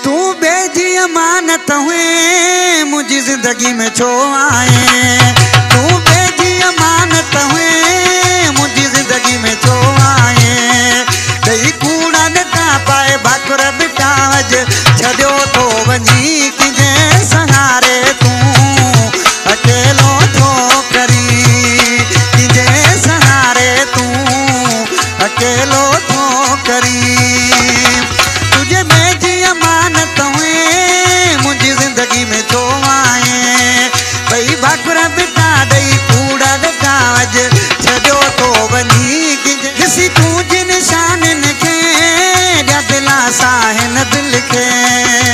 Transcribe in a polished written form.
तूं बेजी अमानत हुए मुंहिंजी ज़िंदगी में छो आए। तूं बेजी अमानत हुए मुंहिंजी ज़िंदगी में छो आए। ॾेई कूड़ा ॾटा पाए भाकुर बिटा अॼु छॾियो थो वञी कंहिंजे सहारे तूं अकेलो थो करी। कंहिंजे सहारे तूं अकेलो थो करी। तुझे बेजी अमानत हुए मुंहिंजी ज़िंदगी में छो आए। भई भाकुर बिटा ॾेई कूड़ा ॾटा अॼु छॾियो थो वञी कंहिंजे। ॾिसी तूं जिन शाननि खे ॾिया दिलासा हिन दिलि खे।